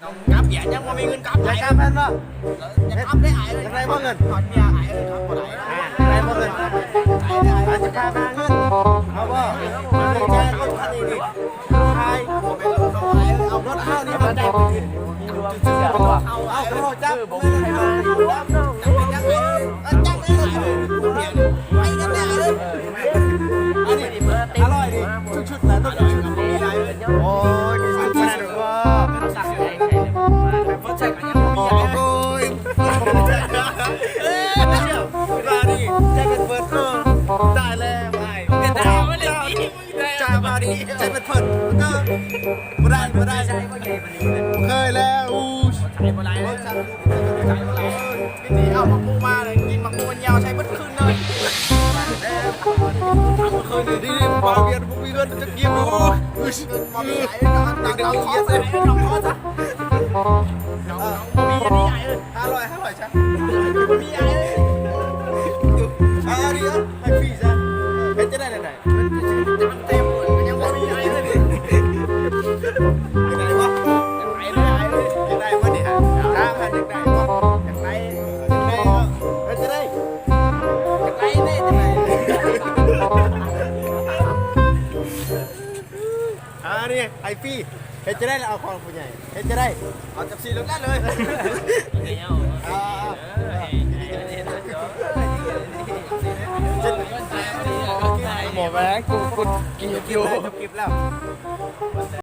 ກັບເບຍຍັງບໍ່ມີເງິນກັບ ຢາກກັບແມ່ນບໍ່? ຢາກກັບໄດ້ອ້າຍເອີຍ ຢາກໄດ້ບໍ່ເງິນ? ຖອນເມຍອ້າຍເອີຍ ກັບບໍ່ໄດ້ ອ່າ ຢາກໄດ້ບໍ່ເງິນ? ອ້າຍເອີຍ ອາດຈະພາມາເງິນ ເອົາບໍ່? ເອົາລົດເຮົານີ້ມາໄດ້ ເອົາລົດເຮົານີ້ມາໄດ້ ເອົາລົດເຮົາຈັບ ຈັບໄດ້ ໄປກັນໄດ້ເລີຍ ອັນນີ້ອະລ່ອຍນີ້ ຊຸດໆ ໂອ້ຍ ກິນສຸກຂະໜາດນັ້ນບໍ່? ໂອ້ຍ ບາດນີ້ ໃຈເປັນເປີດ ຕາຍແລ້ວ ເປັນຕາຍແລ້ວ ຈາບາດນີ້ ໃຈເປັນເພິ່ນ ບໍ່ໄດ້ ບໍ່ໄດ້ ບໍ່ເຄີຍແລ້ວ ໃຊ້ບໍ່ໄດ້ເລີຍ ໃຊ້ບໍ່ໄດ້ເລີຍ ເອົາໝາກໝູມາເລີຍ ກິນໝາກໝູມັນຍາວໃຊ້ເບິດຄືນເລີຍ ເມື່ອຄືນນີ້ ບໍ່ວຽນບໍ່ມີເງິນຈັກກີບ ບໍ່ມີເງິນບໍ່ມີໄຫຼ ເອົາເອົາເອົາເອົາ ເອີ ບໍ່ມີອັນນີ້ອ້າຍເອີຍ ຫ້າຮ້ອຍ ຫ້າຮ້ອຍຊະ ບໍ່ມີອ້າຍເອີຍ ເອົາອັນນີ້ເອົາ ໃຫ້ຟຣີຊະ ເຮັດຈັ່ງໃດໄດ້ ແຕ່ຄົນກໍຍັງບໍ່ມີອ້າຍເລີຍ ຢາກໄດ້ບໍ່? ຢາກໄດ້ເລີຍອ້າຍເອີຍ ຢາກໄດ້ບໍ່ນີ້ ຖາມວ່າຢາກໄດ້ບໍ່? ຢາກໄດ້ ຢາກໄດ້ເນາະ ເຮັດຈັ່ງໃດ? ຢາກໄດ້ເດ້ ຈັ່ງໃດ? ອ່າ ນີ້ໃຫ້ຟຣີ ເຮັດຈັ່ງໃດລະເອົາຂອງຜູ້ໃຫຍ່ ເຮັດຈັ່ງໃດ? ເອົາຈັບສີ່ລົດແລ່ນເລີຍ ອ່າ ບໍ່ແມ່ນ ກູ ກູກິບຢູ່ ເກັບແລ້ວ.